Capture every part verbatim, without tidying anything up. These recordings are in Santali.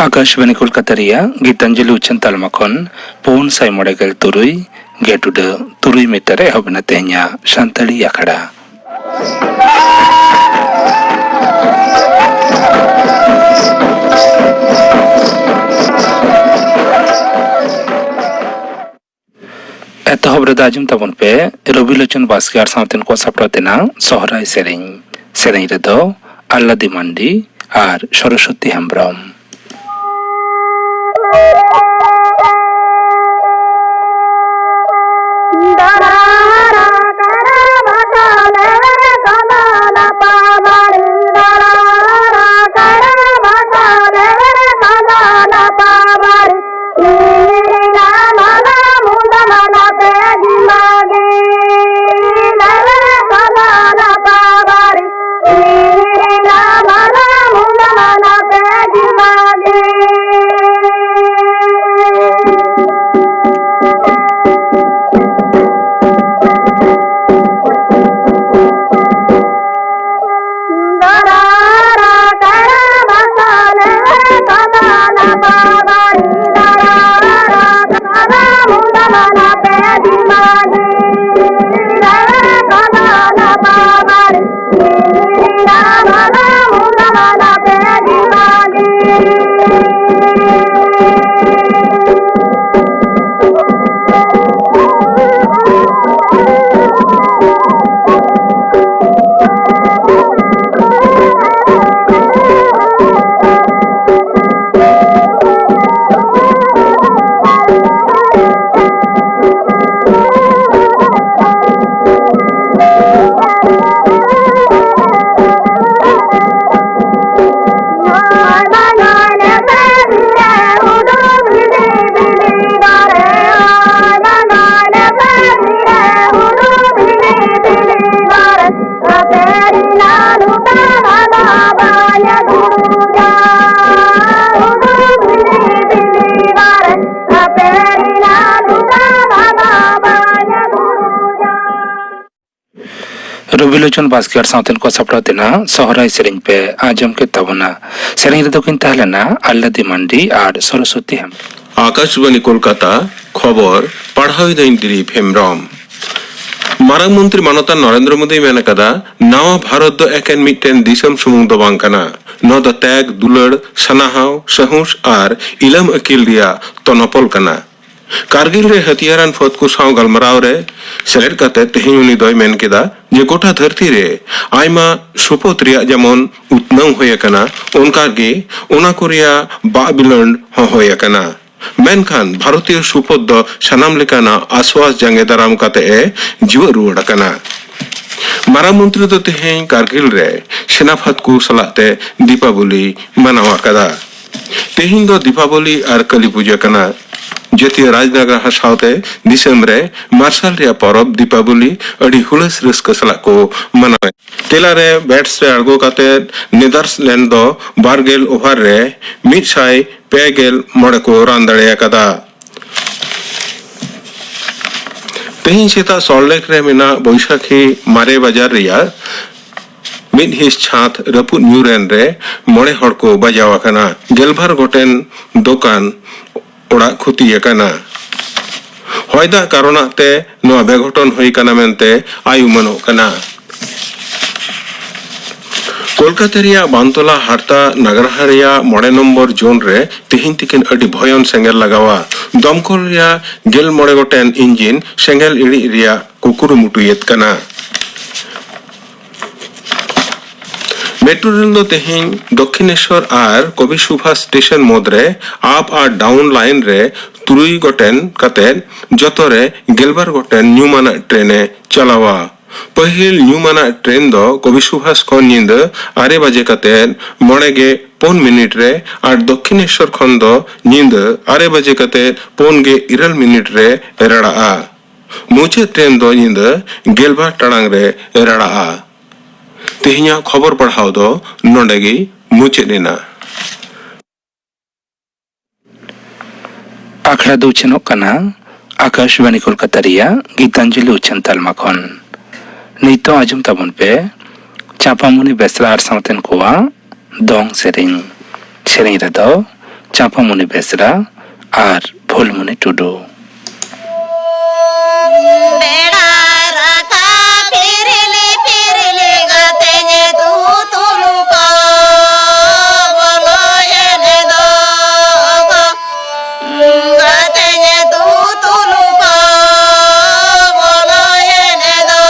ᱟᱠᱟᱥᱵᱟᱱᱤ ᱠᱳᱞᱠᱟᱛᱟ ᱨᱮᱭᱟᱜ ᱜᱤᱛᱟᱧᱡᱚᱞᱤ ᱩᱪᱷᱟᱹᱱ ᱛᱟᱞᱢᱟ ᱠᱷᱚᱱ ᱯᱩᱱ ᱥᱟᱭ ᱢᱚᱬᱮ ᱜᱮᱞ ᱛᱩᱨᱩᱭ ᱜᱮᱴ ᱩᱰᱟᱹ ᱛᱩᱨᱩᱭ ᱢᱤᱴᱟᱨ ᱨᱮ ᱮᱦᱚᱵ ᱮᱱᱟ ᱛᱮᱦᱮᱧᱟᱜ ᱥᱟᱱᱛᱟᱲᱤ ᱟᱠᱷᱲᱟ᱾ ᱮᱛᱚᱦᱚᱵ ᱨᱮᱫᱚ ᱟᱸᱡᱚᱢ ᱛᱟᱵᱚᱱ ᱯᱮ ᱨᱚᱵᱤᱞᱳᱪᱚᱱ ᱵᱟᱥᱠᱮ ᱟᱨ ᱥᱟᱶᱛᱮᱱ ᱠᱚ ᱥᱟᱯᱲᱟᱣ ᱛᱮᱱᱟᱜ ᱥᱚᱦᱨᱟᱭ ᱥᱮᱨᱮᱧ᱾ ᱥᱮᱨᱮᱧ ᱨᱮᱫᱚ ᱟᱞᱞᱟᱫᱤ ᱢᱟᱱᱰᱤ ᱟᱨ ᱥᱚᱨᱚᱥᱚᱛᱤ ᱦᱮᱢᱵᱨᱚᱢ᱾ ᱵᱤᱞᱳᱪᱚᱱ ᱵᱟᱥᱠᱮ ᱟᱨ ᱥᱟᱶᱛᱮᱱ ᱠᱚ ᱥᱟᱯᱲᱟᱣ ᱛᱮᱱᱟᱜ ᱥᱚᱦᱨᱟᱭ ᱥᱮᱨᱮᱧ ᱯᱮ ᱟᱸᱡᱚᱢ ᱠᱮᱫ ᱛᱟᱵᱚᱱᱟ᱾ ᱥᱮᱨᱮᱧ ᱨᱮᱫᱚ ᱠᱤᱱ ᱛᱟᱦᱮᱸ ᱞᱮᱱᱟ ᱟᱞᱞᱟᱫᱤ ᱢᱟᱱᱰᱤ ᱟᱨ ᱥᱚᱨᱚᱥᱚᱛᱤ ᱦᱮᱢᱵᱨᱚᱢ᱾ ᱟᱠᱟᱥᱵᱟᱱᱤ ᱠᱳᱞᱠᱟᱛᱟ, ᱠᱷᱚᱵᱚᱨ ᱯᱟᱲᱦᱟᱣ ᱮᱫᱟᱹᱧ ᱫᱤᱞᱤᱯ ᱦᱮᱢᱵᱨᱚᱢ᱾ ᱢᱟᱨᱟᱝ ᱢᱚᱱᱛᱨᱤ ᱢᱟᱱᱚᱛᱟᱱ ᱱᱚᱨᱮᱱᱫᱨᱚ ᱢᱳᱫᱤᱭ ᱢᱮᱱ ᱟᱠᱟᱫᱟ, ᱱᱟᱣᱟ ᱵᱷᱟᱨᱚᱛ ᱫᱚ ᱮᱠᱮᱱ ᱢᱤᱫᱴᱮᱱ ᱫᱤᱥᱚᱢ ᱥᱩᱢᱩᱝ ᱫᱚ ᱵᱟᱝ ᱠᱟᱱᱟ᱾ ᱱᱚᱣᱟ ᱫᱚ ᱛᱮᱜᱽ, ᱫᱩᱞᱟᱹᱲ, ᱥᱟᱱᱟᱦᱟᱣ, ᱥᱟᱦᱩᱥ ᱟᱨ ᱤᱞᱟᱹᱢ ᱟᱹᱠᱤᱞ ᱨᱮᱭᱟᱜ ᱛᱚᱱᱚᱯᱚᱞ ᱠᱟᱱᱟ᱾ ᱠᱟᱨᱜᱤᱞ ᱨᱮ ᱦᱟᱹᱛᱤᱭᱟᱨᱟᱱ ᱯᱷᱟᱹᱫ ᱠᱚ ᱥᱟᱶ ᱜᱟᱞᱢᱟᱨᱟᱣ ᱨᱮ ᱥᱮᱞᱮᱫ ᱠᱟᱛᱮ ᱛᱮᱦᱮᱧ ᱩᱱᱤ ᱫᱚᱭ ᱢᱮᱱ ᱠᱮᱫᱟ ᱡᱮ ᱜᱚᱴᱟ ᱫᱷᱟᱹᱨᱛᱤ ᱨᱮ ᱟᱭᱢᱟ ᱥᱩᱯᱚᱛ ᱨᱮᱭᱟᱜ ᱡᱮᱢᱚᱱ ᱩᱛᱱᱟᱹᱣ ᱦᱩᱭ ᱟᱠᱟᱱᱟ, ᱚᱱᱠᱟ ᱜᱮ ᱚᱱᱟ ᱠᱚ ᱨᱮᱭᱟᱜ ᱵᱟᱜ ᱵᱤᱞᱟᱹᱱᱰ ᱦᱚᱸ ᱦᱩᱭ ᱟᱠᱟᱱᱟ᱾ ᱢᱮᱱᱠᱷᱟᱱ ᱵᱷᱟᱨᱚᱛᱤᱭᱚ ᱥᱩᱯᱚᱛ ᱫᱚ ᱥᱟᱱᱟᱢ ᱞᱮᱠᱟᱱᱟᱜ ᱟᱥᱣᱟᱥ ᱡᱟᱸᱜᱮ ᱫᱟᱨᱟᱢ ᱠᱟᱛᱮ ᱮ ᱡᱤᱣᱮᱫ ᱨᱩᱣᱟᱹᱲ ᱟᱠᱟᱱᱟ᱾ ᱢᱟᱨᱟᱝ ᱢᱚᱱᱛᱨᱤ ᱫᱚ ᱛᱮᱦᱮᱧ ᱠᱟᱨᱜᱤᱞ ᱨᱮ ᱥᱮᱱᱟ ᱯᱷᱟᱹᱫ ᱠᱚ ᱥᱟᱞᱟᱜ ᱛᱮ ᱫᱤᱯᱟᱵᱚᱞᱤ ᱢᱟᱱᱟᱣ ᱟᱠᱟᱫᱟ᱾ ᱛᱮᱦᱮᱧ ᱫᱚ ᱫᱤᱯᱟᱵᱚᱞᱤ ᱟᱨ ᱠᱟᱹᱞᱤ ᱯᱩᱡᱟᱹ ᱠᱟᱱᱟ᱾ ᱡᱟᱹᱛᱤᱭᱟᱹ ᱨᱟᱡᱽᱱᱟᱜᱟᱨ ᱥᱟᱶᱛᱮ ᱫᱤᱥᱚᱢ ᱨᱮ ᱢᱟᱨᱥᱟᱞ ᱨᱮᱭᱟᱜ ᱯᱚᱨᱚᱵᱽ ᱫᱤᱯᱟᱵᱚᱞᱤ ᱟᱹᱰᱤ ᱦᱩᱞᱟᱹᱥ ᱨᱟᱹᱥᱠᱟᱹ ᱥᱟᱞᱟᱜ ᱠᱚ ᱢᱟᱱᱟᱣᱮᱫ᱾ ᱛᱮᱞᱟ ᱨᱮ ᱵᱮᱴᱥ ᱨᱮ ᱟᱬᱜᱚ ᱠᱟᱛᱮ ᱱᱮᱫᱟᱨᱞᱮᱱᱰ ᱫᱚ ᱵᱟᱨ ᱜᱮᱞ ᱳᱵᱷᱟᱨ ᱨᱮ ᱢᱤᱫ ᱥᱟᱭ ᱯᱮ ᱜᱮᱞ ᱢᱚᱬᱮ ᱠᱚ ᱨᱟᱱ ᱫᱟᱲᱮ ᱟᱠᱟᱫᱟ᱾ ᱛᱮᱦᱮᱧ ᱥᱮᱛᱟᱜ ᱥᱚᱞᱴ ᱞᱮᱠ ᱨᱮ ᱢᱮᱱᱟᱜ ᱵᱳᱭᱥᱟᱠᱷᱤ ᱢᱟᱨᱮ ᱵᱟᱡᱟᱨ ᱨᱮᱭᱟᱜ ᱢᱤᱫ ᱦᱤᱸᱥ ᱪᱷᱟᱸᱫᱽ ᱨᱟᱹᱯᱩᱫ ᱧᱩᱨ ᱮᱱ ᱨᱮ ᱢᱚᱬᱮ ᱦᱚᱲ ᱠᱚ ᱵᱟᱡᱟᱣ ᱟᱠᱟᱱᱟ᱾ ᱜᱮᱞᱵᱟᱨ ᱜᱚᱴᱮᱱ ᱫᱚᱠᱟᱱ ᱚᱲᱟᱜ ᱠᱷᱩᱛᱤ ᱟᱠᱟᱱᱟ᱾ ᱦᱚᱭ ᱫᱟᱜ ᱠᱟᱨᱚᱱᱟᱜ ᱛᱮ ᱱᱚᱣᱟ ᱵᱮᱜᱷᱚᱴᱚᱱ ᱦᱩᱭ ᱟᱠᱟᱱᱟ ᱢᱮᱱᱛᱮ ᱟᱭᱩᱢᱟᱹᱱᱚᱜ ᱠᱟᱱᱟ᱾ ᱠᱳᱞᱠᱟᱛᱟ ᱨᱮᱭᱟᱜ ᱵᱟᱱᱛᱚᱞᱟ ᱦᱟᱨᱛᱟ ᱱᱟᱜᱟᱨᱦᱟ ᱨᱮᱭᱟᱜ ᱢᱚᱬᱮ ᱱᱚᱢᱵᱚᱨ ᱡᱳᱱ ᱨᱮ ᱛᱮᱦᱮᱧ ᱛᱤᱠᱤᱱ ᱟᱹᱰᱤ ᱵᱷᱚᱭᱚᱱ ᱥᱮᱸᱜᱮᱞ ᱞᱟᱜᱟᱣᱟ᱾ ᱫᱚᱢᱠᱚᱞ ᱨᱮᱭᱟᱜ ᱜᱮᱞ ᱢᱚᱬᱮ ᱜᱚᱴᱮᱱ ᱤᱧᱡᱤᱱ ᱥᱮᱸᱜᱮᱞ ᱤᱬᱤᱡ ᱨᱮᱭᱟᱜ ᱠᱚ ᱠᱩᱨᱩᱢᱩᱴᱩᱭᱮᱫ ᱠᱟᱱᱟ᱾ ᱢᱮᱴᱨᱳ ᱨᱮᱞ ᱫᱚ ᱛᱮᱦᱮᱧ ᱫᱚᱠᱠᱷᱤᱱᱮᱥᱣᱚᱨ ᱟᱨ ᱠᱚᱵᱤ ᱥᱩᱵᱷᱟᱥ ᱥᱴᱮᱥᱚᱱ ᱢᱩᱫᱽᱨᱮ ᱟᱯ ᱟᱨ ᱰᱟᱣᱩᱱ ᱞᱟᱭᱤᱱ ᱨᱮ ᱛᱩᱨᱩᱭ ᱜᱚᱴᱮᱱ ᱠᱟᱛᱮ ᱡᱚᱛᱚ ᱨᱮ ᱜᱮᱞᱵᱟᱨ ᱜᱚᱴᱮᱱ ᱧᱩᱢᱟᱱᱟᱜ ᱴᱨᱮᱱ ᱮ ᱪᱟᱞᱟᱣᱟ᱾ ᱯᱟᱹᱦᱤᱞ ᱧᱩᱢᱟᱱᱟᱜ ᱴᱨᱮᱱ ᱫᱚ ᱠᱚᱵᱤ ᱥᱩᱵᱷᱟᱥ ᱠᱷᱚᱱ ᱧᱤᱫᱟᱹ ᱟᱨᱮ ᱵᱟᱡᱮ ᱠᱟᱛᱮ ᱢᱚᱬᱮ ᱜᱮ ᱯᱩᱱ ᱢᱤᱱᱤᱴ ᱨᱮ ᱟᱨ ᱫᱚᱠᱠᱷᱤᱱᱮᱥᱣᱚᱨ ᱠᱷᱚᱱ ᱫᱚ ᱧᱤᱫᱟᱹ ᱟᱨᱮ ᱵᱟᱡᱮ ᱠᱟᱛᱮ ᱯᱩᱱ ᱜᱮ ᱤᱨᱟᱹᱞ ᱢᱤᱱᱤᱴ ᱨᱮ ᱨᱟᱲᱟᱜᱼᱟ᱾ ᱢᱩᱪᱟᱹᱫ ᱴᱨᱮᱱ ᱫᱚ ᱧᱤᱫᱟᱹ ᱜᱮᱞᱵᱟᱨ ᱴᱟᱲᱟᱝ ᱨᱮ ᱨᱟᱲᱟᱜᱼᱟ᱾ ᱛᱮᱦᱮᱧᱟᱜ ᱠᱷᱚᱵᱚᱨ ᱯᱟᱲᱦᱟᱣ ᱫᱚ ᱱᱚᱰᱮ ᱜᱮ ᱢᱩᱪᱟᱹᱫ ᱮᱱᱟ᱾ ᱟᱠᱷᱲᱟ ᱫᱚ ᱩᱪᱷᱟᱹᱱᱚᱜ ᱠᱟᱱᱟ ᱟᱠᱟᱥᱵᱟᱱᱤ ᱠᱳᱞᱠᱟᱛᱟ ᱨᱮᱭᱟᱜ ᱜᱤᱛᱟᱧᱡᱚᱞᱤ ᱩᱪᱷᱟᱹᱱ ᱛᱟᱞᱢᱟ ᱠᱷᱚᱱ᱾ ᱱᱤᱛᱚᱜ ᱟᱸᱡᱚᱢ ᱛᱟᱵᱚᱱ ᱯᱮ ᱪᱟᱸᱯᱟᱢᱩᱱᱤ ᱵᱮᱥᱨᱟ ᱟᱨ ᱥᱟᱶᱛᱮᱱ ᱠᱚᱣᱟᱜ ᱫᱚᱝ ᱥᱮᱨᱮᱧ᱾ ᱥᱮᱨᱮᱧ ᱨᱮᱫᱚ ᱪᱟᱸᱯᱟᱢᱩᱱᱤ ᱵᱮᱥᱨᱟ ᱟᱨ ᱯᱷᱩᱞᱢᱩᱱᱤ ᱴᱩᱰᱩ᱾ ᱵᱮᱲᱟ ᱨᱟᱠᱟᱵ ᱯᱤᱨᱤᱞᱤ ᱯᱤᱨᱤᱞᱤ ᱜᱟᱛᱮᱧ ᱫᱩ ᱛᱩᱞᱩᱠᱟ ᱵᱚᱞᱚᱭᱮᱱ ᱫᱚ᱾ ᱜᱟᱛᱮᱧ ᱫᱩ ᱛᱩᱞᱩᱠᱟ ᱵᱚᱞᱚᱭᱮᱱ ᱫᱚ᱾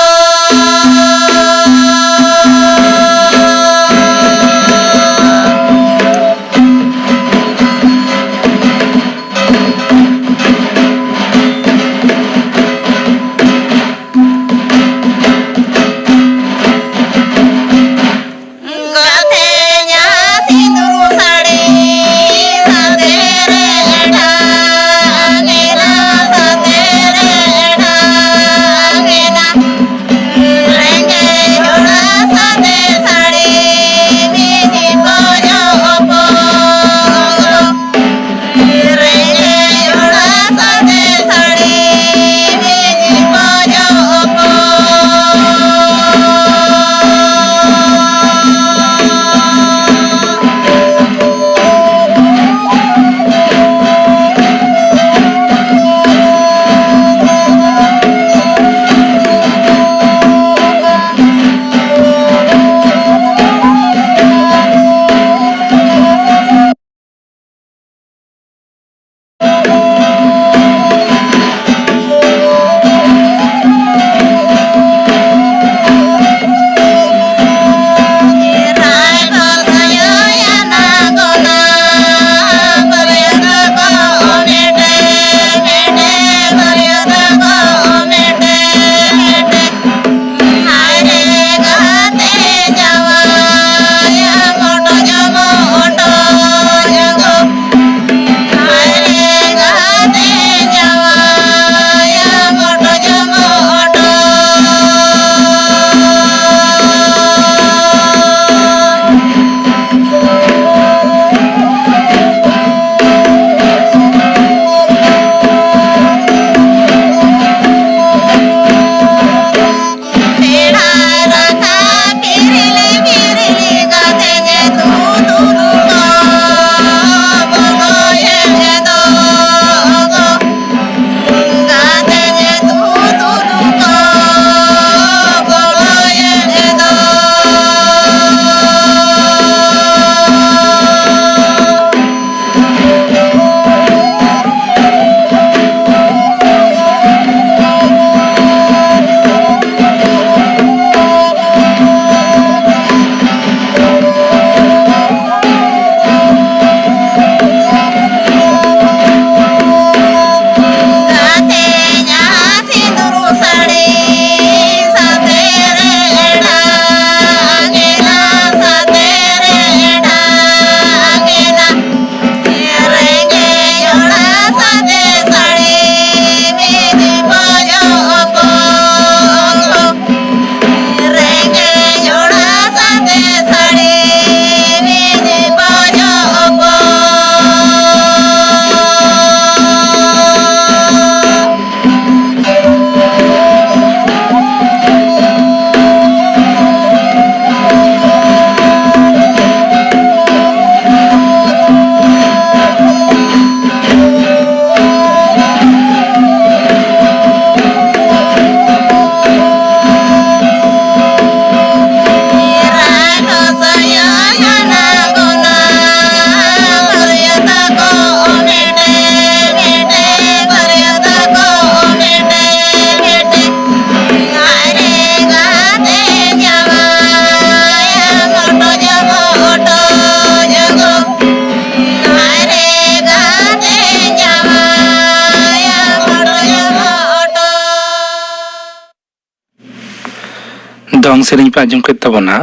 ᱥᱮᱨᱮᱧ ᱯᱮ ᱟᱸᱡᱚᱢ ᱠᱮᱫ ᱛᱟᱵᱚᱱᱟ᱾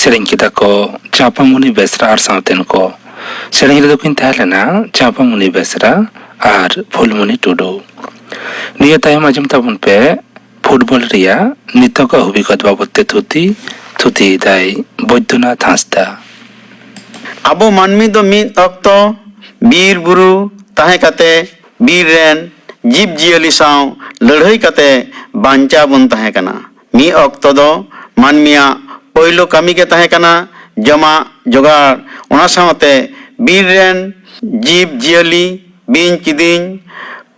ᱥᱮᱨᱮᱧ ᱠᱮᱫᱟ ᱠᱚ ᱪᱟᱸᱯᱟᱢᱩᱱᱤ ᱵᱮᱥᱨᱟ ᱟᱨ ᱥᱟᱶᱛᱮᱱ ᱠᱚ᱾ ᱥᱮᱨᱮᱧ ᱨᱮᱫᱚ ᱠᱤᱱ ᱛᱟᱦᱮᱸ ᱞᱮᱱᱟ ᱪᱟᱸᱯᱟᱢᱩᱱᱤ ᱵᱮᱥᱨᱟ ᱟᱨ ᱯᱷᱩᱞᱢᱩᱱᱤ ᱴᱩᱰᱩ᱾ ᱱᱤᱭᱟᱹ ᱛᱟᱭᱚᱢ ᱟᱸᱡᱚᱢ ᱛᱟᱵᱚᱱ ᱯᱮ ᱯᱷᱩᱴᱵᱚᱞ ᱨᱮᱭᱟᱜ ᱱᱤᱛᱚᱜᱟᱜ ᱦᱩᱵᱤᱜᱚᱛ ᱵᱟᱵᱚᱫ ᱛᱮ ᱛᱷᱩᱛᱤ᱾ ᱛᱷᱩᱛᱤᱭᱮᱫᱟᱭ ᱵᱳᱭᱫᱚᱱᱟᱛᱷ ᱦᱟᱸᱥᱫᱟ᱾ ᱟᱵᱚ ᱢᱟᱹᱱᱢᱤ ᱫᱚ ᱢᱤᱫ ᱚᱠᱛᱚ ᱵᱤᱨ ᱵᱩᱨᱩ ᱛᱟᱦᱮᱸ ᱠᱟᱛᱮ ᱵᱤᱨ ᱨᱮᱱ ᱡᱤᱵᱽ ᱡᱤᱭᱟᱹᱞᱤ ᱥᱟᱶ ᱞᱟᱹᱲᱦᱟᱹᱭ ᱠᱟᱛᱮ ᱵᱟᱧᱪᱟᱣ ᱵᱚᱱ ᱛᱟᱦᱮᱸ ᱠᱟᱱᱟ᱾ ᱢᱤᱫ ᱚᱠᱛᱚ ᱫᱚ ᱢᱟᱹᱱᱢᱤᱭᱟᱜ ᱯᱳᱭᱞᱳ ᱠᱟᱹᱢᱤ ᱜᱮ ᱛᱟᱦᱮᱸ ᱠᱟᱱᱟ ᱡᱚᱢᱟᱜ ᱡᱚᱜᱟᱲ, ᱚᱱᱟ ᱥᱟᱶᱛᱮ ᱵᱤᱨ ᱨᱮᱱ ᱡᱤᱵᱽ ᱡᱤᱭᱟᱹᱞᱤ, ᱵᱤᱧ ᱠᱤᱫᱤᱧ,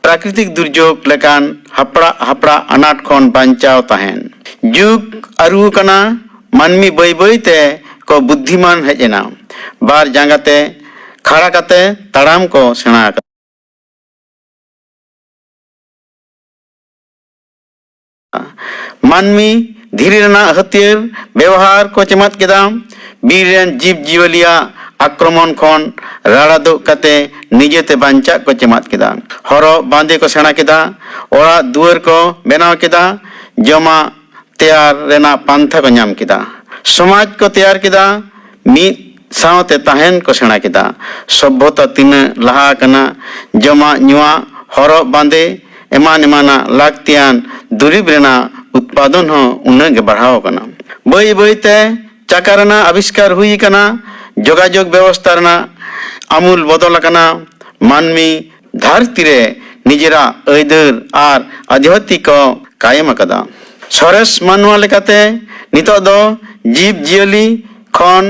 ᱯᱨᱟᱠᱨᱤᱛᱤᱠ ᱫᱩᱨᱡᱳᱜᱽ ᱞᱮᱠᱟᱱ ᱦᱟᱯᱲᱟᱜ ᱦᱟᱯᱲᱟᱜ ᱟᱱᱟᱴ ᱠᱷᱚᱱ ᱵᱟᱧᱪᱟᱣ ᱛᱟᱦᱮᱱ᱾ ᱡᱩᱜᱽ ᱟᱹᱨᱩ ᱟᱠᱟᱱᱟ, ᱢᱟᱹᱱᱢᱤ ᱵᱟᱹᱭ ᱵᱟᱹᱭ ᱛᱮ ᱠᱚ ᱵᱩᱫᱽᱫᱷᱤᱢᱟᱱ ᱦᱮᱡ ᱮᱱᱟ᱾ ᱵᱟᱨ ᱡᱟᱸᱜᱟ ᱛᱮ ᱠᱷᱟᱲᱟ ᱠᱟᱛᱮ ᱛᱟᱲᱟᱢ ᱠᱚ ᱥᱮᱬᱟ ᱟᱠᱟᱫᱟ᱾ ᱢᱟᱹᱱᱢᱤ ᱫᱷᱤᱨᱤ ᱨᱮᱱᱟᱜ ᱦᱟᱹᱛᱭᱟᱹᱨ ᱵᱮᱣᱦᱟᱨ ᱠᱚ ᱪᱮᱢᱟᱫ ᱠᱮᱫᱟ᱾ ᱵᱤᱨ ᱨᱮᱱ ᱡᱤᱵᱽ ᱡᱤᱭᱟᱹᱞᱤᱭᱟᱜ ᱟᱠᱨᱚᱢᱚᱱ ᱠᱷᱚᱱ ᱨᱟᱲᱟ ᱫᱩᱜ ᱠᱟᱛᱮ ᱱᱤᱡᱮᱛᱮ ᱵᱟᱧᱪᱟᱜ ᱠᱚ ᱪᱮᱢᱟᱫ ᱠᱮᱫᱟ᱾ ᱦᱚᱨᱚᱜ ᱵᱟᱸᱫᱮ ᱠᱚ ᱥᱮᱬᱟ ᱠᱮᱫᱟ᱾ ᱚᱲᱟᱜ ᱫᱩᱣᱟᱹᱨ ᱠᱚ ᱵᱮᱱᱟᱣ ᱠᱮᱫᱟ᱾ ᱡᱚᱢᱟᱜ ᱛᱮᱭᱟᱨ ᱨᱮᱱᱟᱜ ᱯᱟᱱᱛᱷᱟ ᱠᱚ ᱧᱟᱢ ᱠᱮᱫᱟ᱾ ᱥᱚᱢᱟᱡᱽ ᱠᱚ ᱛᱮᱭᱟᱨ ᱠᱮᱫᱟ᱾ ᱢᱤᱫ ᱥᱟᱶᱛᱮ ᱛᱟᱦᱮᱱ ᱠᱚ ᱥᱮᱬᱟ ᱠᱮᱫᱟ᱾ ᱥᱚᱵᱷᱚᱛᱟ ᱛᱤᱱᱟᱹᱜ ᱞᱟᱦᱟ ᱟᱠᱟᱱᱟ, ᱡᱚᱢᱟᱜ ᱧᱩᱣᱟᱜ, ᱦᱚᱨᱚᱜ ᱵᱟᱸᱫᱮ, ᱮᱢᱟᱱ ᱮᱢᱟᱱᱟᱜ ᱞᱟᱹᱠᱛᱤᱭᱟᱱ ᱫᱩᱨᱤᱵᱽ ᱨᱮᱱᱟᱜ ᱩᱛᱯᱟᱫᱚᱱ ᱦᱚᱸ ᱩᱱᱟᱹᱜ ᱜᱮ ᱵᱟᱲᱦᱟᱣ ᱟᱠᱟᱱᱟ᱾ ᱵᱟᱹᱭ ᱵᱟᱹᱭ ᱛᱮ ᱪᱟᱠᱟ ᱨᱮᱱᱟᱜ ᱟᱵᱤᱥᱠᱟᱨ ᱦᱩᱭ ᱟᱠᱟᱱᱟ᱾ ᱡᱳᱜᱟᱡᱳᱜᱽ ᱵᱮᱵᱚᱥᱛᱷᱟ ᱨᱮᱱᱟᱜ ᱟᱢᱩᱞ ᱵᱚᱫᱚᱞ ᱟᱠᱟᱱᱟ᱾ ᱢᱟᱹᱱᱢᱤ ᱫᱷᱟᱹᱨᱛᱤ ᱨᱮ ᱱᱤᱡᱮᱨᱟᱜ ᱟᱹᱭᱫᱟᱹᱨ ᱟᱨ ᱟᱫᱷᱤᱯᱚᱛᱛᱤ ᱠᱚ ᱠᱟᱭᱮᱢ ᱟᱠᱟᱫᱟ᱾ ᱥᱚᱨᱮᱥ ᱢᱟᱱᱣᱟ ᱞᱮᱠᱟᱛᱮ ᱱᱤᱛᱚᱜ ᱫᱚ ᱡᱤᱵᱽ ᱡᱤᱭᱟᱹᱞᱤ ᱠᱷᱚᱱ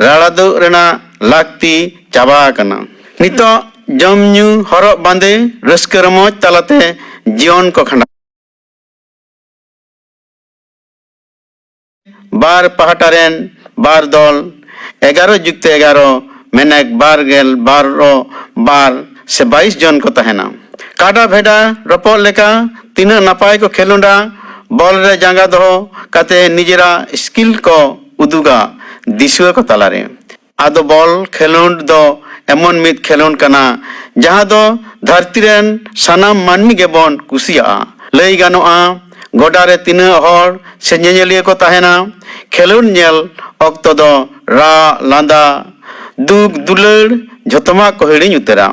ᱨᱟᱲᱟ ᱫᱩᱜ ᱨᱮᱱᱟᱜ ᱞᱟᱹᱠᱛᱤ ᱪᱟᱵᱟ ᱟᱠᱟᱱᱟ᱾ ᱱᱤᱛᱚᱜ ᱡᱚᱢ ᱧᱩ, ᱦᱚᱨᱚᱜ ᱵᱟᱸᱫᱮ, ᱨᱟᱹᱥᱠᱟᱹ ᱨᱚᱢᱚᱡᱽ ᱛᱟᱞᱟᱛᱮ ᱡᱤᱭᱚᱱ ᱠᱚ ᱠᱷᱟᱸᱰᱟᱣ᱾ ᱵᱟᱨ ᱯᱟᱦᱴᱟ ᱨᱮᱱ ᱵᱟᱨ ᱫᱚᱞ, ᱮᱜᱟᱨᱚ ᱡᱩᱠᱛᱚ ᱮᱜᱟᱨᱚ, ᱢᱮᱱᱮᱠ ᱵᱟᱨ ᱜᱮᱞ ᱵᱟᱨᱚ ᱵᱟᱨ ᱥᱮ ᱵᱟᱭᱤᱥ ᱡᱚᱱ ᱠᱚ ᱛᱟᱦᱮᱱᱟ᱾ ᱠᱟᱰᱟ ᱵᱷᱮᱰᱟ ᱨᱚᱯᱚᱜ ᱞᱮᱠᱟ ᱛᱤᱱᱟᱹᱜ ᱱᱟᱯᱟᱭ ᱠᱚ ᱠᱷᱮᱞᱳᱰᱟ, ᱵᱚᱞ ᱨᱮ ᱡᱟᱸᱜᱟ ᱫᱚᱦᱚ ᱠᱟᱛᱮ ᱱᱤᱡᱮᱨᱟᱜ ᱥᱠᱤᱞ ᱠᱚ ᱩᱫᱩᱜᱟ ᱫᱤᱥᱩᱣᱟᱹ ᱠᱚ ᱛᱟᱞᱟᱨᱮ᱾ ᱟᱫᱚ ᱵᱚᱞ ᱠᱷᱮᱞᱳᱰ ᱫᱚ ᱮᱢᱚᱱ ᱢᱤᱫ ᱠᱷᱮᱞᱳᱰ ᱠᱟᱱᱟ, ᱡᱟᱦᱟᱸ ᱫᱚ ᱫᱷᱟᱹᱨᱛᱤ ᱨᱮᱱ ᱥᱟᱱᱟᱢ ᱢᱟᱹᱱᱢᱤ ᱜᱮᱵᱚᱱ ᱠᱩᱥᱤᱭᱟᱜᱼᱟ᱾ ᱞᱟᱹᱭ ᱜᱟᱱᱚᱜᱼᱟ, ᱜᱚᱰᱟ ᱨᱮ ᱛᱤᱱᱟᱹᱜ ᱦᱚᱲ ᱥᱮ ᱧᱮᱧᱮᱞᱤᱭᱟᱹ ᱠᱚ ᱛᱟᱦᱮᱱᱟ, ᱠᱷᱮᱞᱳᱰ ᱧᱮᱞ ᱚᱠᱛᱚ ᱫᱚ ᱨᱟᱜ, ᱞᱟᱸᱫᱟ, ᱫᱩᱠ, ᱫᱩᱞᱟᱹᱲ ᱡᱷᱚᱛᱚᱢᱟᱜ ᱠᱚ ᱦᱤᱲᱤᱧ ᱩᱛᱟᱹᱨᱟ᱾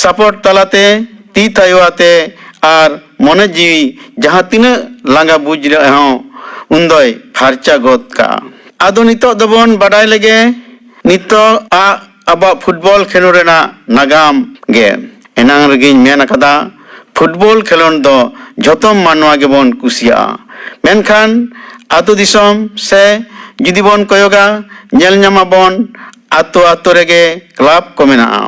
ᱥᱟᱯᱚᱴ ᱛᱟᱞᱟᱛᱮ ᱛᱤ ᱛᱷᱟᱭᱚ ᱟᱛᱮ ᱟᱨ ᱢᱚᱱᱮ ᱡᱤᱣᱤ ᱡᱟᱦᱟᱸ ᱛᱤᱱᱟᱹᱜ ᱞᱟᱸᱜᱟ ᱵᱩᱡᱽ ᱨᱮᱦᱚᱸ ᱩᱱᱫᱚᱭ ᱯᱷᱟᱨᱪᱟ ᱜᱚᱫ ᱠᱟᱜᱼᱟ᱾ ᱟᱫᱚ ᱱᱤᱛᱚᱜ ᱫᱚᱵᱚᱱ ᱵᱟᱰᱟᱭ ᱞᱮᱜᱮ ᱱᱤᱛᱚᱜ ᱟᱜ ᱟᱵᱚᱣᱟᱜ ᱯᱷᱩᱴᱵᱚᱞ ᱠᱷᱮᱞᱳᱰ ᱨᱮᱱᱟᱜ ᱱᱟᱜᱟᱢ ᱜᱮ᱾ ᱮᱱᱟᱝ ᱨᱮᱜᱮᱧ ᱢᱮᱱ ᱟᱠᱟᱫᱟ, ᱯᱷᱩᱴᱵᱚᱞ ᱠᱷᱮᱞᱳᱰ ᱫᱚ ᱡᱷᱚᱛᱚᱢ ᱢᱟᱱᱣᱟ ᱜᱮᱵᱚᱱ ᱠᱩᱥᱤᱭᱟᱜᱼᱟ᱾ ᱢᱮᱱᱠᱷᱟᱱ ᱟᱹᱛᱩ ᱫᱤᱥᱚᱢ ᱥᱮ ᱡᱩᱫᱤ ᱵᱚᱱ ᱠᱚᱭᱚᱜᱟ, ᱧᱮᱞ ᱧᱟᱢᱟᱵᱚᱱ ᱟᱛᱳ ᱟᱛᱳ ᱨᱮᱜᱮ ᱠᱞᱟᱵᱽ ᱠᱚ ᱢᱮᱱᱟᱜᱼᱟ᱾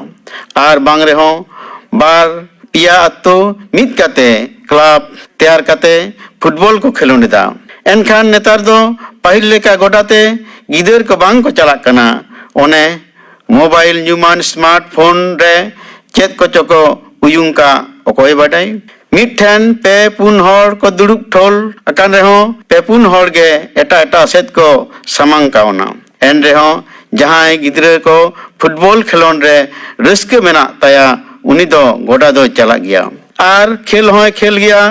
ᱟᱨ ᱵᱟᱝ ᱨᱮᱦᱚᱸ ᱵᱟᱨ ᱯᱮᱭᱟ ᱟᱛᱳ ᱢᱤᱫ ᱠᱟᱛᱮ ᱠᱞᱟᱵᱽ ᱛᱮᱭᱟᱨ ᱠᱟᱛᱮ ᱯᱷᱩᱴᱵᱚᱞ ᱠᱚ ᱠᱷᱮᱞᱳᱰ ᱮᱫᱟ᱾ ᱮᱱᱠᱷᱟᱱ ᱱᱮᱛᱟᱨ ᱫᱚ ᱯᱟᱹᱦᱤᱞ ᱞᱮᱠᱟ ᱜᱚᱰᱟ ᱛᱮ ᱜᱤᱫᱟᱹᱨ ᱠᱚ ᱵᱟᱝ ᱠᱚ ᱪᱟᱞᱟᱜ ᱠᱟᱱᱟ᱾ ᱚᱱᱮ ᱢᱳᱵᱟᱭᱤᱞ ᱧᱩᱢᱟᱱ ᱥᱢᱟᱨᱴ ᱯᱷᱳᱱ ᱨᱮ ᱪᱮᱫ ᱠᱚᱪᱚ ᱠᱚ ᱩᱭᱩᱝ ᱠᱟᱜ, ᱚᱠᱚᱭ ᱵᱟᱰᱟᱭ? ᱢᱤᱫ ᱴᱷᱮᱱ ᱯᱮ ᱯᱩᱱ ᱦᱚᱲ ᱠᱚ ᱫᱩᱲᱩᱵ ᱴᱷᱚᱞ ᱟᱠᱟᱱ ᱨᱮᱦᱚᱸ, ᱯᱮ ᱯᱩᱱ ᱦᱚᱲ ᱜᱮ ᱮᱴᱟᱜ ᱮᱴᱟᱜ ᱥᱮᱫ ᱠᱚ ᱥᱟᱢᱟᱝ ᱠᱟᱣᱱᱟ᱾ ᱮᱱ ᱨᱮᱦᱚᱸ ᱡᱟᱦᱟᱸᱭ ᱜᱤᱫᱽᱨᱟᱹ ᱠᱚ ᱯᱷᱩᱴᱵᱚᱞ ᱠᱷᱮᱞᱳᱰ ᱨᱮ ᱨᱟᱹᱥᱠᱟᱹ ᱢᱮᱱᱟᱜ ᱛᱟᱭᱟ, ᱩᱱᱤ ᱫᱚ ᱜᱚᱰᱟ ᱫᱚᱭ ᱪᱟᱞᱟᱜ ᱜᱮᱭᱟ᱾ ᱟᱨ ᱠᱷᱮᱞ ᱦᱚᱸᱭ ᱠᱷᱮᱞ ᱜᱮᱭᱟ᱾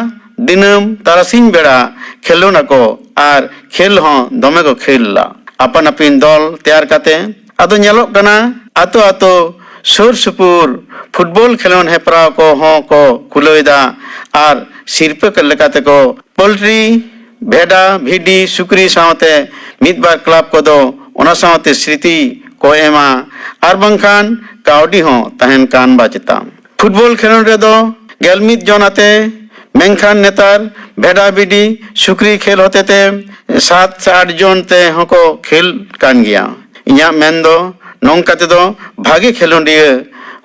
ᱫᱤᱱᱟᱹᱢ ᱛᱟᱨᱟᱥᱤᱧ ᱵᱮᱲᱟ ᱠᱷᱮᱞᱳᱰ ᱟᱠᱚ ᱟᱨ ᱠᱷᱮᱞ ᱦᱚᱸ ᱫᱚᱢᱮ ᱠᱚ ᱠᱷᱮᱞᱟ᱾ ᱟᱯᱟᱱ ᱟᱹᱯᱤᱱ ᱫᱚᱞ ᱛᱮᱭᱟᱨ ᱠᱟᱛᱮ ᱟᱫᱚ ᱧᱮᱞᱚᱜ ᱠᱟᱱᱟ, ᱟᱛᱳ ᱟᱛᱳ ᱥᱩᱨ ᱥᱩᱯᱩᱨ ᱯᱷᱩᱴᱵᱚᱞ ᱠᱷᱮᱞᱳᱰ ᱦᱮᱯᱨᱟᱣ ᱠᱚᱦᱚᱸ ᱠᱚ ᱠᱷᱩᱞᱟᱹᱣ ᱮᱫᱟ ᱟᱨ ᱥᱤᱨᱯᱟᱹ ᱞᱮᱠᱟᱛᱮ ᱠᱚ ᱯᱳᱞᱴᱨᱤ, ᱵᱷᱮᱰᱟ, ᱵᱷᱤᱰᱤ, ᱥᱩᱠᱨᱤ ᱥᱟᱶᱛᱮ ᱢᱤᱫ ᱵᱟᱨ ᱠᱞᱟᱵᱽ ᱠᱚᱫᱚ ᱚᱱᱟ ᱥᱟᱶᱛᱮ ᱥᱨᱤᱛᱤ ᱠᱚ ᱮᱢᱟ ᱟᱨ ᱵᱟᱝᱠᱷᱟᱱ ᱠᱟᱹᱣᱰᱤ ᱦᱚᱸ ᱛᱟᱦᱮᱱ ᱠᱟᱱ ᱵᱟ ᱪᱮᱛᱟ᱾ ᱯᱷᱩᱴᱵᱚᱞ ᱠᱷᱮᱞᱳᱰ ᱨᱮᱫᱚ ᱜᱮᱞ ᱢᱤᱫ ᱡᱚᱱ ᱟᱛᱮ, ᱢᱮᱱᱠᱷᱟᱱ ᱱᱮᱛᱟᱨ ᱵᱷᱮᱰᱟ ᱵᱷᱤᱰᱤ ᱥᱩᱠᱨᱤ ᱠᱷᱮᱞ ᱦᱚᱛᱮᱛᱮ ᱥᱟᱛ ᱥᱮ ᱟᱴ ᱡᱚᱱ ᱛᱮ ᱦᱚᱸᱠᱚ ᱠᱷᱮᱞ ᱠᱟᱱ ᱜᱮᱭᱟ᱾ ᱤᱧᱟᱹᱜ ᱢᱮᱱ ᱫᱚ ᱱᱚᱝᱠᱟ ᱛᱮᱫᱚ ᱵᱷᱟᱜᱮ ᱠᱷᱮᱞᱳᱰᱤᱭᱟᱹ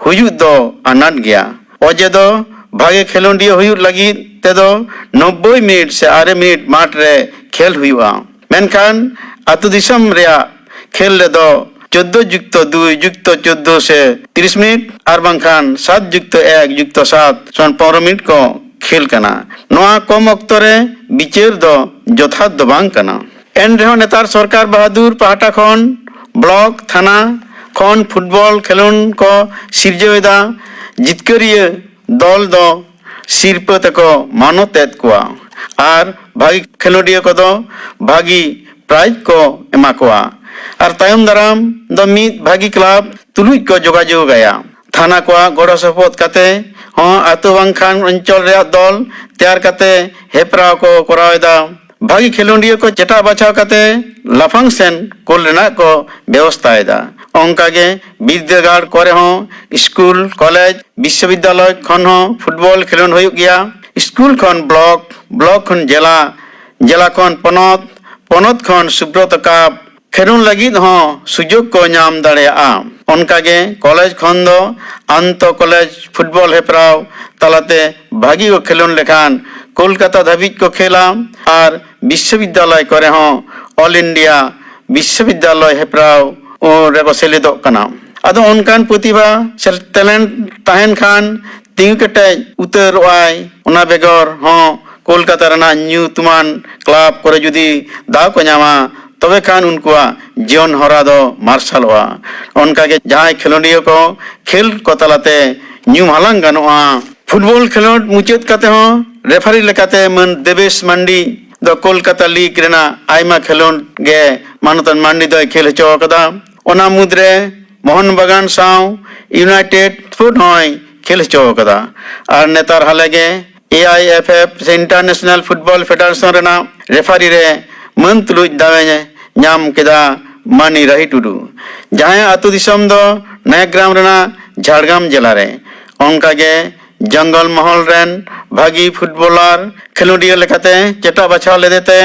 ᱦᱩᱭᱩᱜ ᱫᱚ ᱟᱱᱟᱴ ᱜᱮᱭᱟ᱾ ᱚᱡᱮ ᱫᱚ ᱵᱷᱟᱜᱮ ᱠᱷᱮᱞᱳᱰᱤᱭᱟᱹ ᱦᱩᱭᱩᱜ ᱞᱟᱹᱜᱤᱫ ᱛᱮᱫᱚ ᱱᱚᱵᱵᱳᱭ ᱢᱤᱱᱤᱴ ᱥᱮ ᱟᱨᱮ ᱢᱤᱱᱤᱴ ᱢᱟᱴᱷ ᱨᱮ ᱠᱷᱮᱞ ᱦᱩᱭᱩᱜᱼᱟ᱾ ᱢᱮᱱᱠᱷᱟᱱ ᱟᱹᱛᱩ ᱫᱤᱥᱚᱢ ᱨᱮᱭᱟᱜ ᱠᱷᱮᱞ ᱨᱮᱫᱚ ᱪᱳᱫᱽᱫᱳ ᱡᱩᱠᱛᱚ ᱫᱩᱭ ᱡᱩᱠᱛᱚ ᱪᱳᱫᱽᱫᱳ ᱥᱮ ᱛᱤᱨᱤᱥ ᱢᱤᱱᱤᱴ ᱟᱨ ᱵᱟᱝᱠᱷᱟᱱ ᱥᱟᱛ ᱡᱩᱠᱛᱚ ᱮᱠ ᱡᱩᱠᱛᱚ ᱥᱟᱛ ᱠᱷᱚᱱ ᱯᱚᱱᱨᱚ ᱢᱤᱱᱤᱴ ᱠᱚ ᱠᱷᱮᱞ ᱠᱟᱱᱟ᱾ ᱱᱚᱣᱟ ᱠᱚᱢ ᱚᱠᱛᱚ ᱨᱮ ᱵᱤᱪᱟᱹᱨ ᱫᱚ ᱡᱚᱛᱷᱟᱛ ᱫᱚ ᱵᱟᱝ ᱠᱟᱱᱟ᱾ ᱮᱱ ᱨᱮᱦᱚᱸ ᱱᱮᱛᱟᱨ ᱥᱚᱨᱠᱟᱨ ᱵᱟᱦᱟᱫᱩᱨ ᱯᱟᱦᱴᱟ ᱠᱷᱚᱱ ᱵᱞᱚᱠ, ᱛᱷᱟᱱᱟ ᱠᱷᱚᱱ ᱯᱷᱩᱴᱵᱚᱞ ᱠᱷᱮᱞᱳᱰ ᱠᱚ ᱥᱤᱨᱡᱟᱹᱣ ᱮᱫᱟ᱾ ᱡᱤᱛᱠᱟᱹᱨᱤᱭᱟᱹ ᱫᱚᱞ ᱫᱚ ᱥᱤᱨᱯᱟᱹ ᱛᱮᱠᱚ ᱢᱟᱱᱚᱛ ᱮᱫ ᱠᱚᱣᱟ᱾ ᱟᱨ ᱵᱷᱟᱹᱜᱤ ᱠᱷᱮᱞᱳᱰᱤᱭᱟᱹ ᱠᱚᱫᱚ ᱵᱷᱟᱹᱜᱤ ᱯᱨᱟᱭᱤᱡᱽ ᱠᱚ ᱮᱢᱟ ᱠᱚᱣᱟ᱾ ᱟᱨ ᱛᱟᱭᱚᱢ ᱫᱟᱨᱟᱢ ᱫᱚ ᱢᱤᱫ ᱵᱷᱟᱹᱜᱤ ᱠᱞᱟᱵᱽ ᱛᱩᱞᱩᱡ ᱠᱚ ᱡᱳᱜᱟᱡᱳᱜᱽ ᱟᱭᱟ᱾ ᱛᱷᱟᱱᱟ ᱠᱚᱣᱟᱜ ᱜᱚᱲᱚ ᱥᱚᱯᱚᱦᱚᱫ ᱠᱟᱛᱮ ᱦᱚᱸ ᱟᱹᱛᱩ ᱵᱟᱝᱠᱷᱟᱱ ᱚᱧᱪᱚᱞ ᱨᱮᱭᱟᱜ ᱫᱚᱞ ᱛᱮᱭᱟᱨ ᱠᱟᱛᱮ ᱦᱮᱯᱨᱟᱣ ᱠᱚ ᱠᱚᱨᱟᱣ ᱮᱫᱟ᱾ ᱵᱷᱟᱹᱜᱤ ᱠᱷᱮᱞᱳᱰᱤᱭᱟᱹ ᱠᱚ ᱪᱮᱴᱟᱜ ᱵᱟᱪᱷᱟᱣ ᱠᱟᱛᱮ ᱞᱟᱯᱷᱟᱝ ᱥᱮᱱ ᱠᱩᱞ ᱨᱮᱱᱟᱜ ᱠᱚ ᱵᱮᱵᱚᱥᱛᱷᱟ ᱮᱫᱟ᱾ ᱚᱱᱠᱟᱜᱮ ᱵᱤᱨᱫᱟᱹᱜᱟᱲ ᱠᱚᱨᱮ ᱦᱚᱸ, ᱥᱠᱩᱞ, ᱠᱚᱞᱮᱡᱽ, ᱵᱤᱥᱥᱚᱵᱤᱫᱽᱫᱟᱞᱚᱭ ᱠᱷᱚᱱ ᱦᱚᱸ ᱯᱷᱩᱴᱵᱚᱞ ᱠᱷᱮᱞᱳᱰ ᱦᱩᱭᱩᱜ ᱜᱮᱭᱟ᱾ ᱥᱠᱩᱞ ᱠᱷᱚᱱ ᱵᱞᱚᱠ, ᱵᱞᱚᱠ ᱠᱷᱚᱱ ᱡᱮᱞᱟ, ᱡᱮᱞᱟ ᱠᱷᱚᱱ ᱯᱚᱱᱚᱛ, ᱯᱚᱱᱚᱛ ᱠᱷᱚᱱ ᱥᱩᱵᱨᱚᱛ ᱠᱟᱯ ᱠᱷᱮᱞᱳᱰ ᱞᱟᱹᱜᱤᱫ ᱦᱚᱸ ᱥᱩᱡᱳᱜᱽ ᱠᱚ ᱧᱟᱢ ᱫᱟᱲᱮᱭᱟᱜᱼᱟ᱾ ᱚᱱᱠᱟᱜᱮ ᱠᱚᱞᱮᱡᱽ ᱠᱷᱚᱱ ᱫᱚ ᱟᱱᱛᱚ ᱠᱚᱞᱮᱡᱽ ᱯᱷᱩᱴᱵᱚᱞ ᱦᱮᱯᱨᱟᱣ ᱛᱟᱞᱟᱛᱮ ᱵᱷᱟᱹᱜᱤ ᱠᱚ ᱠᱷᱮᱞᱳᱰ ᱞᱮᱠᱷᱟᱱ ᱠᱳᱞᱠᱟᱛᱟ ᱫᱷᱟᱹᱵᱤᱡ ᱠᱚ ᱠᱷᱮᱞᱟ ᱟᱨ ᱵᱤᱥᱥᱚᱵᱤᱫᱽᱫᱟᱞᱚᱭ ᱠᱚᱨᱮ ᱦᱚᱸ ᱚᱞ ᱤᱱᱰᱤᱭᱟ ᱵᱤᱥᱥᱚᱵᱤᱫᱽᱫᱟᱞᱚᱭ ᱦᱮᱯᱨᱟᱣ ᱨᱮᱠᱚ ᱥᱮᱞᱮᱫᱚᱜ ᱠᱟᱱᱟ᱾ ᱟᱫᱚ ᱚᱱᱠᱟᱱ ᱯᱨᱚᱛᱤᱵᱷᱟ ᱥᱮ ᱴᱮᱞᱮᱱᱴ ᱛᱟᱦᱮᱱ ᱠᱷᱟᱱ ᱛᱤᱸᱜᱩ ᱠᱮᱴᱮᱡ ᱩᱛᱟᱹᱨᱚᱜᱼᱟᱭ᱾ ᱚᱱᱟ ᱵᱮᱜᱚᱨ ᱦᱚᱸ ᱠᱳᱞᱠᱟᱛᱟ ᱨᱮᱱᱟᱜ ᱧᱩᱛᱩᱢᱟᱱ ᱠᱞᱟᱵᱽ ᱠᱚᱨᱮ ᱡᱩᱫᱤ ᱫᱟᱣ ᱠᱚ ᱧᱟᱢᱟ, ᱛᱚᱵᱮ ᱠᱷᱟᱱ ᱩᱱᱠᱩᱣᱟᱜ ᱡᱤᱭᱚᱱ ᱦᱚᱨᱟ ᱫᱚ ᱢᱟᱨᱥᱟᱞᱚᱜᱼᱟ᱾ ᱚᱱᱠᱟᱜᱮ ᱡᱟᱦᱟᱸᱭ ᱠᱷᱮᱞᱳᱰᱤᱭᱟᱹ ᱠᱚ ᱠᱷᱮᱞ ᱠᱚ ᱛᱟᱞᱟᱛᱮ ᱧᱩᱢ ᱦᱟᱞᱟᱝ ᱜᱟᱱᱚᱜᱼᱟ᱾ ᱯᱷᱩᱴᱵᱚᱞ ᱠᱷᱮᱞᱳᱰ ᱢᱩᱪᱟᱹᱫ ᱠᱟᱛᱮ ᱦᱚᱸ ᱨᱮᱯᱷᱟᱨᱤ ᱞᱮᱠᱟᱛᱮ ᱢᱟᱹᱱ ᱫᱮᱵᱮᱥ ᱢᱟᱱᱰᱤ ᱫᱚ ᱠᱳᱞᱠᱟᱛᱟ ᱞᱤᱜᱽ ᱨᱮᱱᱟᱜ ᱟᱭᱢᱟ ᱠᱷᱮᱞᱳᱰ ᱜᱮ ᱢᱟᱱᱚᱛᱟᱱ ᱢᱟᱱᱰᱤ ᱫᱚᱭ ᱠᱷᱮᱞ ᱦᱚᱪᱚ ᱟᱠᱟᱫᱟ᱾ ᱚᱱᱟ ᱢᱩᱫᱽᱨᱮ ᱢᱳᱦᱚᱱ ᱵᱟᱜᱟᱱ ᱥᱟᱶ ᱤᱭᱩᱱᱟᱭᱴᱮᱰ ᱥᱯᱳᱨᱴ ᱦᱚᱸᱭ ᱠᱷᱮᱞ ᱦᱚᱪᱚ ᱟᱠᱟᱫᱟ᱾ ᱟᱨ ᱱᱮᱛᱟᱨ ᱦᱟᱞᱮ ᱜᱮ ᱮ ᱟᱭ ᱮᱯᱷ ᱮᱯᱷ ᱥᱮ ᱤᱱᱴᱟᱨᱱᱮᱥᱱᱟᱞ ᱯᱷᱩᱴᱵᱚᱞ ᱯᱷᱮᱰᱟᱨᱮᱥᱚᱱ ᱨᱮᱱᱟᱜ ᱨᱮᱯᱷᱟᱨᱤ ᱨᱮ ᱢᱟᱹᱱ ᱛᱩᱞᱩᱡ ᱫᱟᱣᱮ ᱧᱟᱢ ᱠᱮᱫᱟ ᱢᱟᱹᱱᱤ ᱨᱟᱦᱤ ᱴᱩᱰᱩ, ᱡᱟᱦᱟᱸᱭᱟᱜ ᱟᱹᱛᱩ ᱫᱤᱥᱚᱢ ᱫᱚ ᱱᱚᱭᱟᱜᱨᱟᱢ ᱨᱮᱱᱟᱜ ᱡᱷᱟᱲᱜᱨᱟᱢ ᱡᱮᱞᱟ ᱨᱮ᱾ ᱚᱱᱠᱟᱜᱮ ᱡᱚᱝᱜᱚᱞ ᱢᱚᱦᱚᱞ ᱨᱮᱱ ᱵᱷᱟᱹᱜᱤ ᱯᱷᱩᱴᱵᱚᱞᱟᱨ ᱠᱷᱮᱞᱳᱰᱤᱭᱟᱹ ᱞᱮᱠᱟᱛᱮ ᱪᱮᱴᱟᱜ ᱵᱟᱪᱷᱟᱣ ᱞᱮᱫᱮᱛᱮ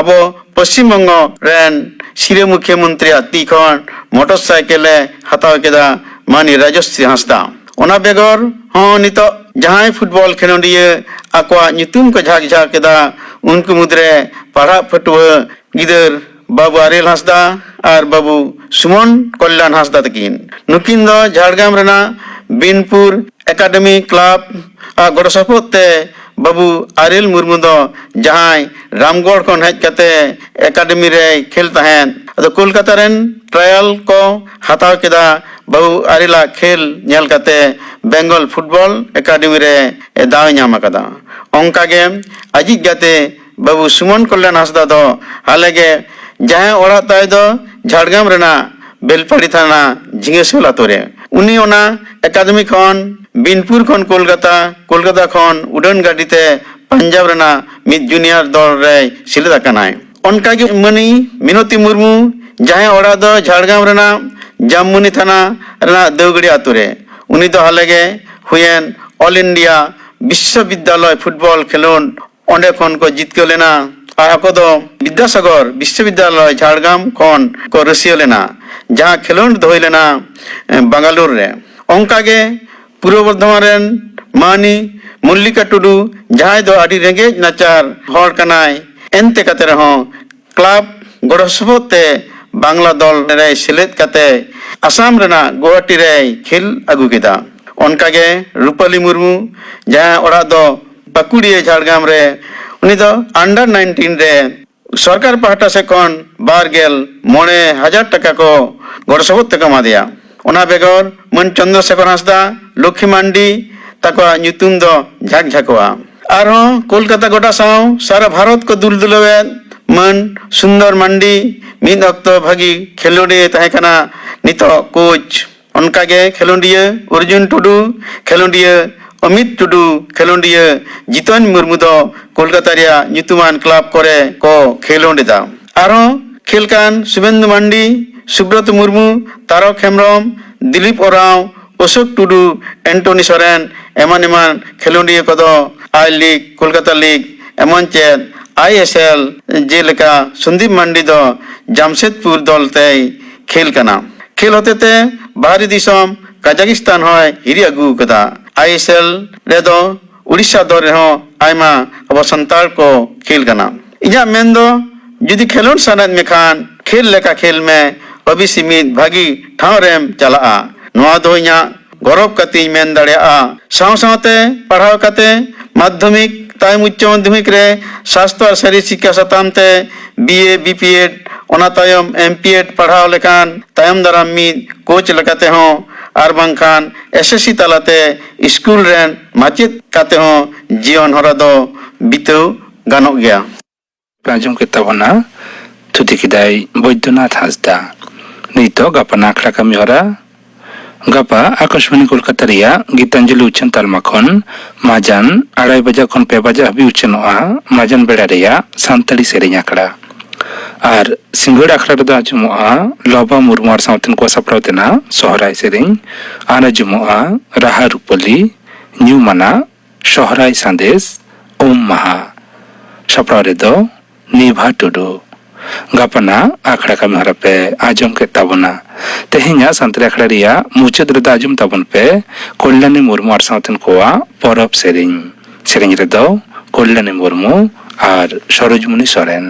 ᱟᱵᱚ ᱯᱚᱥᱪᱤᱢ ᱵᱚᱝᱜᱚ ᱨᱮᱱ ᱥᱤᱨᱟᱹ ᱢᱩᱠᱷᱭᱟᱹ ᱢᱚᱱᱛᱨᱤᱭᱟᱜ ᱛᱤ ᱠᱷᱚᱱ ᱢᱚᱴᱚᱨ ᱥᱟᱭᱠᱮᱞ ᱮ ᱦᱟᱛᱟᱣ ᱠᱮᱫᱟ ᱢᱟᱹᱱᱤ ᱨᱟᱡᱚᱥᱨᱤ ᱦᱟᱸᱥᱫᱟ᱾ ᱚᱱᱟ ᱵᱮᱜᱚᱨ ᱦᱚᱸ ᱱᱤᱛᱚᱜ ᱡᱟᱦᱟᱸᱭ ᱯᱷᱩᱴᱵᱚᱞ ᱠᱷᱮᱞᱳᱰᱤᱭᱟᱹ ᱟᱠᱚᱣᱟᱜ ᱧᱩᱛᱩᱢ ᱠᱚ ᱡᱷᱟᱠ ᱡᱷᱟᱠ ᱮᱫᱟ, ᱩᱱᱠᱩ ᱢᱩᱫᱽᱨᱮ ᱯᱟᱲᱦᱟᱜ ᱯᱟᱹᱴᱷᱩᱣᱟᱹ ᱜᱤᱫᱟᱹᱨ ᱵᱟᱹᱵᱩ ᱟᱨᱮᱞ ᱦᱟᱸᱥᱫᱟ ᱟᱨ ᱵᱟᱹᱵᱩ ᱥᱩᱢᱚᱱ ᱠᱚᱞᱭᱟᱱ ᱦᱟᱸᱥᱫᱟ ᱛᱟᱹᱠᱤᱱ᱾ ᱱᱩᱠᱤᱱ ᱫᱚ ᱡᱷᱟᱲᱜᱨᱟᱢ ᱨᱮᱱᱟᱜ ᱵᱤᱱᱯᱩᱨ ᱮᱠᱟᱰᱮᱢᱤ ᱠᱞᱟᱵᱽ ᱟᱜ ᱜᱚᱲᱚ ᱥᱚᱯᱚᱦᱚᱫ ᱛᱮ ᱵᱟᱹᱵᱩ ᱟᱨᱮᱞ ᱢᱩᱨᱢᱩ ᱫᱚ ᱡᱟᱦᱟᱸᱭ ᱨᱟᱢᱜᱚᱲ ᱠᱷᱚᱱ ᱦᱮᱡ ᱠᱟᱛᱮ ᱮᱠᱟᱰᱮᱢᱤ ᱨᱮᱭ ᱠᱷᱮᱞ ᱛᱟᱦᱮᱸᱫ, ᱟᱫᱚ ᱠᱳᱞᱠᱟᱛᱟ ᱨᱮᱱ ᱴᱨᱟᱭᱟᱞ ᱠᱚ ᱦᱟᱛᱟᱣ ᱠᱮᱫᱟ ᱵᱟᱹᱵᱩ ᱟᱨᱮᱞᱟᱜ ᱠᱷᱮᱞ ᱧᱮᱞ ᱠᱟᱛᱮ ᱵᱮᱝᱜᱚᱞ ᱯᱷᱩᱴᱵᱚᱞ ᱮᱠᱟᱰᱮᱢᱤ ᱨᱮ ᱫᱟᱣ ᱮ ᱧᱟᱢ ᱟᱠᱟᱫᱟ᱾ ᱚᱱᱠᱟᱜᱮ ᱟᱡᱤᱡ ᱜᱟᱛᱮ ᱵᱟᱹᱵᱩ ᱥᱩᱢᱚᱱ ᱠᱚᱞᱭᱟᱱ ᱦᱟᱸᱥᱫᱟ ᱫᱚ ᱦᱟᱞᱮᱜᱮ ᱡᱟᱦᱟᱸᱭ ᱚᱲᱟᱜ ᱛᱟᱭ ᱫᱚ ᱡᱷᱟᱲᱜᱨᱟᱢ ᱨᱮᱱᱟᱜ ᱵᱮᱞᱯᱟᱦᱟᱲᱤ ᱛᱷᱟᱱᱟ ᱡᱷᱤᱸᱜᱟᱹᱥᱳᱞ ᱟᱛᱳ ᱨᱮ᱾ ᱩᱱᱤ ᱚᱱᱟ ᱮᱠᱟᱰᱮᱢᱤ ᱠᱷᱚᱱ ᱵᱤᱱᱯᱩᱨ ᱠᱷᱚᱱ ᱠᱳᱞᱠᱟᱛᱟ, ᱠᱳᱞᱠᱟᱛᱟ ᱠᱷᱚᱱ ᱩᱰᱟᱹᱱ ᱜᱟᱹᱰᱤ ᱛᱮ ᱯᱟᱧᱡᱟᱵᱽ ᱨᱮᱱᱟᱜ ᱢᱤᱫ ᱡᱩᱱᱤᱭᱟᱨ ᱫᱚᱞ ᱨᱮᱭ ᱥᱮᱞᱮᱫ ᱟᱠᱟᱱᱟᱭ᱾ ᱚᱱᱠᱟᱜᱮ ᱢᱟᱹᱱᱤ ᱢᱤᱱᱚᱛᱤ ᱢᱩᱨᱢᱩ, ᱡᱟᱦᱟᱸᱭ ᱚᱲᱟᱜ ᱫᱚ ᱡᱷᱟᱲᱜᱨᱟᱢ ᱨᱮᱱᱟᱜ ᱡᱟᱢᱢᱩᱱᱤ ᱛᱷᱟᱱᱟ ᱨᱮᱱᱟᱜ ᱫᱟᱹᱣᱜᱟᱹᱲᱤ ᱟᱛᱳ ᱨᱮ, ᱩᱱᱤ ᱫᱚ ᱦᱟᱞᱮᱜᱮ ᱦᱩᱭᱮᱱ ᱚᱞ ᱤᱱᱰᱤᱭᱟ ᱵᱤᱥᱥᱚᱵᱤᱫᱽᱫᱟᱞᱚᱭ ᱯᱷᱩᱴᱵᱚᱞ ᱠᱷᱮᱞᱳᱰ ᱚᱸᱰᱮ ᱠᱷᱚᱱ ᱠᱚ ᱡᱤᱛᱠᱟᱹᱣ ᱞᱮᱱᱟ᱾ ᱟᱨ ᱟᱠᱚ ᱫᱚ ᱵᱤᱫᱽᱫᱟᱥᱟᱜᱚᱨ ᱵᱤᱥᱥᱚᱵᱤᱫᱽᱫᱟᱞᱚᱭ ᱡᱷᱟᱲᱜᱨᱟᱢ ᱠᱷᱚᱱ ᱠᱚ ᱨᱟᱹᱥᱤᱭᱟᱹ ᱞᱮᱱᱟ, ᱡᱟᱦᱟᱸ ᱠᱷᱮᱞᱳᱰ ᱫᱚ ᱦᱩᱭ ᱞᱮᱱᱟ, ᱮ, ᱵᱟᱝᱜᱟᱞᱳᱨ ᱨᱮ᱾ ᱚᱱᱠᱟᱜᱮ ᱯᱩᱨᱵᱚ ᱵᱚᱨᱫᱷᱚᱢᱟᱱ ᱨᱮᱱ ᱢᱟᱹᱱᱤ ᱢᱚᱞᱞᱤᱠᱟ ᱴᱩᱰᱩ, ᱡᱟᱦᱟᱸᱭ ᱫᱚ ᱟᱹᱰᱤ ᱨᱮᱸᱜᱮᱡ ᱱᱟᱪᱟᱨ ᱦᱚᱲ ᱠᱟᱱᱟᱭ, ᱮᱱᱛᱮ ᱠᱟᱛᱮ ᱨᱮᱦᱚᱸ ᱠᱞᱟᱵᱽ ᱜᱚᱲᱚ ᱥᱚᱯᱚᱦᱚᱫ ᱛᱮ ᱵᱟᱝᱞᱟ ᱫᱚᱞ ᱨᱮᱭ ᱥᱮᱞᱮᱫ ᱠᱟᱛᱮ ᱟᱥᱟᱢ ᱨᱮᱱᱟᱜ ᱜᱩᱣᱟᱦᱟᱴᱤ ᱨᱮᱭ ᱠᱷᱮᱞ ᱟᱹᱜᱩ ᱠᱮᱫᱟ᱾ ᱚᱱᱠᱟᱜᱮ ᱨᱩᱯᱟᱞᱤ ᱢᱩᱨᱢᱩ, ᱡᱟᱦᱟᱸᱭ ᱚᱲᱟᱜ ᱫᱚ ᱯᱟᱠᱩᱲᱤᱭᱟᱹ ᱡᱷᱟᱲᱜᱨᱟᱢ ᱨᱮ, ᱩᱱᱤ ᱫᱚ under nineteen ᱨᱮ ᱥᱚᱨᱠᱟᱨ ᱯᱟᱦᱴᱟ ᱥᱮᱫ ᱠᱷᱚᱱ ᱵᱟᱨ ᱜᱮᱞ ᱢᱚᱬᱮ ᱦᱟᱡᱟᱨ ᱴᱟᱠᱟ ᱠᱚ ᱜᱚᱲᱚ ᱥᱚᱯᱚᱦᱚᱫ ᱛᱮᱠᱚ ᱮᱢᱟᱫᱮᱭᱟ᱾ ᱚᱱᱟ ᱵᱮᱜᱚᱨ ᱢᱟᱹᱱ ᱪᱚᱱᱫᱨᱚ ᱥᱮᱠᱷᱚᱨ ᱦᱟᱸᱥᱫᱟ, ᱞᱚᱠᱠᱷᱤ ᱢᱟᱱᱰᱤ ᱛᱟᱠᱚᱣᱟᱜ ᱧᱩᱛᱩᱢ ᱫᱚ ᱡᱷᱟᱠ ᱡᱷᱟᱠᱚᱜᱼᱟ᱾ ᱟᱨᱦᱚᱸ ᱠᱳᱞᱠᱟᱛᱟ ᱜᱚᱰᱟ ᱥᱟᱶ ᱥᱟᱨᱟ ᱵᱷᱟᱨᱚᱛ ᱠᱚ ᱫᱩᱞ ᱫᱩᱞᱟᱹᱣᱮᱫ ᱢᱟᱹᱱ ᱥᱩᱱᱫᱚᱨ ᱢᱟᱱᱰᱤ, ᱢᱤᱫ ᱚᱠᱛᱚ ᱵᱷᱟᱹᱜᱤ ᱠᱷᱮᱞᱳᱰᱤᱭᱟᱹ ᱛᱟᱦᱮᱸ ᱠᱟᱱᱟ, ᱱᱤᱛᱚᱜ ᱠᱳᱪ᱾ ᱚᱱᱠᱟᱜᱮ ᱠᱷᱮᱞᱳᱰᱤᱭᱟᱹ ᱚᱨᱡᱩᱱ ᱴᱩᱰᱩ, ᱠᱷᱮᱞᱳᱰᱤᱭᱟᱹ ᱚᱢᱤᱛ ᱴᱩᱰᱩ, ᱠᱷᱮᱞᱳᱰᱤᱭᱟᱹ ᱡᱤᱛᱚᱱ ᱢᱩᱨᱢᱩ ᱫᱚ ᱠᱳᱞᱠᱟᱛᱟ ᱨᱮᱭᱟᱜ ᱧᱩᱛᱩᱢᱟᱱ ᱠᱞᱟᱵᱽ ᱠᱚᱨᱮ ᱠᱚ ᱠᱷᱮᱞᱳᱰ ᱮᱫᱟ᱾ ᱟᱨᱦᱚᱸ ᱠᱷᱮᱞ ᱠᱟᱱ ᱥᱩᱵᱮᱱᱫᱩ ᱢᱟᱱᱰᱤ, ᱥᱩᱵᱨᱚᱛ ᱢᱩᱨᱢᱩ, ᱛᱟᱨᱚᱠ ᱦᱮᱢᱵᱨᱚᱢ, ᱫᱤᱞᱤᱯ ᱳᱨᱟᱸᱣ, ᱚᱥᱳᱠ ᱴᱩᱰᱩ, ᱮᱱᱴᱚᱱᱤ ᱥᱚᱨᱮᱱ ᱮᱢᱟᱱ ᱮᱢᱟᱱ ᱠᱷᱮᱞᱳᱰᱤᱭᱟᱹ ᱠᱚᱫᱚ ᱟᱭ ᱞᱤᱜᱽ, ᱠᱳᱞᱠᱟᱛᱟ ᱞᱤᱜᱽ, ᱮᱢᱟᱱ ᱪᱮᱫ ᱟᱭ ᱮᱥ ᱮᱞ, ᱡᱮᱞᱮᱠᱟ ᱥᱚᱱᱫᱤᱯ ᱢᱟᱱᱰᱤ ᱫᱚ ᱡᱟᱢᱥᱮᱫᱽᱯᱩᱨ ᱫᱚᱞ ᱛᱮᱭ ᱠᱷᱮᱞ ᱠᱟᱱᱟ᱾ ᱠᱷᱮᱞ ᱦᱚᱛᱮᱛᱮ ᱵᱟᱦᱨᱮ ᱫᱤᱥᱚᱢ ᱠᱟᱡᱟᱠᱤᱥᱛᱟᱱ ᱦᱚᱸᱭ ᱦᱤᱨᱤ ᱟᱹᱜᱩ ᱟᱠᱟᱫᱟ᱾ ᱟᱭ ᱮᱥ ᱮᱞ ᱨᱮᱫᱚ ᱩᱲᱤᱥᱥᱟ ᱫᱚᱞ ᱨᱮᱦᱚᱸ ᱟᱭᱢᱟ ᱟᱵᱚ ᱥᱟᱱᱛᱟᱲ ᱠᱚ ᱠᱷᱮᱞ ᱠᱟᱱᱟ᱾ ᱤᱧᱟᱹᱜ ᱢᱮᱱ ᱫᱚ, ᱡᱩᱫᱤ ᱠᱷᱮᱞᱳᱰ ᱥᱟᱱᱟᱭᱮᱫ ᱢᱮᱠᱷᱟᱱ ᱠᱷᱮᱞ ᱞᱮᱠᱟ ᱠᱷᱮᱞ ᱢᱮ, ᱳᱵᱤᱥᱤ ᱢᱤᱫ ᱵᱷᱟᱹᱜᱤ ᱴᱷᱟᱶ ᱨᱮᱢ ᱪᱟᱞᱟᱜᱼᱟ᱾ ᱱᱚᱣᱟ ᱫᱚ ᱤᱧᱟᱹᱜ ᱜᱚᱨᱚᱵᱽ ᱠᱟᱛᱮᱧ ᱢᱮᱱ ᱫᱟᱲᱮᱭᱟᱜᱼᱟ᱾ ᱥᱟᱶ ᱥᱟᱶᱛᱮ ᱯᱟᱲᱦᱟᱣ ᱠᱟᱛᱮ ᱢᱟᱫᱽᱫᱷᱚᱢᱤᱠ ᱛᱟᱭᱚᱢ ᱩᱪᱪᱚ ᱢᱟᱫᱽᱫᱷᱚᱢᱤᱠ ᱨᱮ ᱥᱟᱥᱛᱚ ᱟᱨ ᱥᱟᱨᱤᱨ ᱥᱤᱠᱠᱷᱟ ᱥᱟᱛᱟᱢ ᱛᱮ ᱵᱤ ᱮ, ᱵᱤ ᱯᱤ ᱮᱰ ᱚᱱᱟ ᱛᱟᱭᱚᱢ ᱮᱢ ᱯᱤ ᱮᱰ ᱯᱟᱲᱦᱟᱣ ᱞᱮᱠᱷᱟᱱ ᱛᱟᱭᱚᱢ ᱫᱟᱨᱟᱢ ᱢᱤᱫ ᱠᱳᱪ ᱞᱮᱠᱟᱛᱮ ᱦᱚᱸ ᱟᱨ ᱵᱟᱝᱠᱷᱟᱱ ᱮᱥ ᱮᱥ ᱥᱤ ᱛᱟᱞᱟᱛᱮ ᱥᱠᱩᱞ ᱨᱮᱱ ᱢᱟᱪᱮᱫ ᱠᱟᱛᱮ ᱦᱚᱸ ᱡᱤᱭᱚᱱ ᱦᱚᱨᱟ ᱫᱚ ᱵᱤᱛᱟᱹᱣ ᱜᱟᱱᱚᱜ ᱜᱮᱭᱟ᱾ ᱯᱮ ᱟᱸᱡᱚᱢ ᱠᱮᱫ ᱛᱟᱵᱚᱱᱟ, ᱛᱷᱩᱛᱤ ᱠᱮᱫᱟᱭ ᱵᱳᱭᱫᱚᱱᱟᱛᱷ ᱦᱟᱸᱥᱫᱟ᱾ ᱱᱤᱛᱚᱜ ᱜᱟᱯᱟ ᱟᱠᱷᱲᱟ ᱠᱟᱹᱢᱤ ᱦᱚᱨᱟ᱾ ᱜᱟᱯᱟ ᱟᱠᱟᱥᱵᱟᱱᱤ ᱠᱳᱞᱠᱟᱛᱟ ᱨᱮᱭᱟᱜ ᱜᱤᱛᱟᱧᱡᱚᱞᱤ ᱩᱪᱷᱟᱹᱱ ᱛᱟᱞᱢᱟ ᱠᱷᱚᱱ ᱢᱟᱡᱟᱱ ᱟᱲᱟᱭ ᱵᱟᱡᱟ ᱠᱷᱚᱱ ᱯᱮ ᱵᱟᱡᱟ ᱦᱟᱹᱵᱤᱡ ᱩᱪᱷᱟᱹᱱᱚᱜᱼᱟ ᱢᱟᱡᱟᱱ ᱵᱮᱲᱟ ᱨᱮᱭᱟᱜ ᱥᱟᱱᱛᱟᱲᱤ ᱥᱮᱨᱮᱧ ᱟᱠᱷᱲᱟ᱾ ᱟᱨ ᱥᱤᱸᱜᱟᱹᱲ ᱟᱠᱷᱲᱟ ᱨᱮᱫᱚ ᱟᱸᱡᱚᱢᱚᱜᱼᱟ ᱞᱚᱵᱟ ᱢᱩᱨᱢᱩ ᱟᱨ ᱥᱟᱶᱛᱮᱱ ᱠᱚᱣᱟᱜ ᱥᱟᱯᱲᱟᱣ ᱛᱮᱱᱟᱜ ᱥᱚᱦᱨᱟᱭ ᱥᱮᱨᱮᱧ᱾ ᱟᱨ ᱟᱸᱡᱚᱢᱚᱜᱼᱟ ᱨᱟᱦᱟ ᱨᱩᱯᱟᱹᱞᱤ, ᱧᱩᱢᱟᱱᱟᱜ ᱥᱚᱦᱨᱟᱭ ᱥᱟᱸᱫᱮᱥ, ᱩᱢ ᱢᱟᱦᱟ᱾ ᱥᱟᱯᱲᱟᱣ ᱨᱮᱫᱚ ᱱᱤᱵᱷᱟ ᱴᱩᱰᱩ᱾ ᱜᱟᱯᱟᱱᱟᱜ ᱟᱠᱷᱲᱟ ᱠᱟᱹᱢᱤ ᱦᱚᱨᱟ ᱯᱮ ᱟᱸᱡᱚᱢ ᱠᱮᱫ ᱛᱟᱵᱚᱱᱟ᱾ ᱛᱮᱦᱮᱧᱟᱜ ᱥᱟᱱᱛᱟᱲᱤ ᱟᱠᱷᱲᱟ ᱨᱮᱭᱟᱜ ᱢᱩᱪᱟᱹᱫ ᱨᱮᱫᱚ ᱟᱸᱡᱚᱢ ᱛᱟᱵᱚᱱ ᱯᱮ ᱠᱚᱞᱭᱟᱱᱤ ᱢᱩᱨᱢᱩ ᱟᱨ ᱥᱟᱶᱛᱮᱱ ᱠᱚᱣᱟᱜ ᱯᱚᱨᱚᱵᱽ ᱥᱮᱨᱮᱧ᱾ ᱥᱮᱨᱮᱧ ᱨᱮᱫᱚ ᱠᱚᱞᱭᱟᱱᱤ ᱢᱩᱨᱢᱩ ᱟᱨ ᱥᱚᱨᱳᱡᱽᱢᱩᱱᱤ ᱥᱚᱨᱮᱱ᱾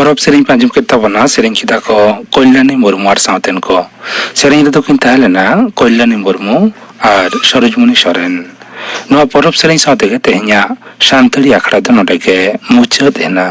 ᱯᱚᱨᱚᱵᱽ ᱥᱮᱨᱮᱧ ᱯᱮ ᱟᱸᱡᱚᱢ ᱠᱮᱫ ᱛᱟᱵᱚᱱᱟ, ᱥᱮᱨᱮᱧ ᱠᱮᱫᱟ ᱠᱚ ᱠᱚᱞᱭᱟᱱᱤ ᱢᱩᱨᱢᱩ ᱟᱨ ᱥᱟᱶᱛᱮᱱ ᱠᱚ᱾ ᱥᱮᱨᱮᱧ ᱨᱮᱫᱚ ᱠᱤᱱ ᱛᱟᱦᱮᱸ ᱞᱮᱱᱟ ᱠᱚᱞᱭᱟᱱᱤ ᱢᱩᱨᱢᱩ ᱟᱨ ᱥᱚᱨᱳᱡᱽᱢᱚᱱᱤ ᱥᱚᱨᱮᱱ᱾ ᱱᱚᱣᱟ ᱯᱚᱨᱚᱵᱽ ᱥᱮᱨᱮᱧ ᱥᱟᱶ ᱛᱮᱜᱮ ᱛᱮᱦᱮᱧᱟᱜ ᱥᱟᱱᱛᱟᱲᱤ ᱟᱠᱷᱲᱟ ᱫᱚ ᱱᱚᱰᱮ ᱜᱮ ᱢᱩᱪᱟᱹᱫ ᱮᱱᱟ᱾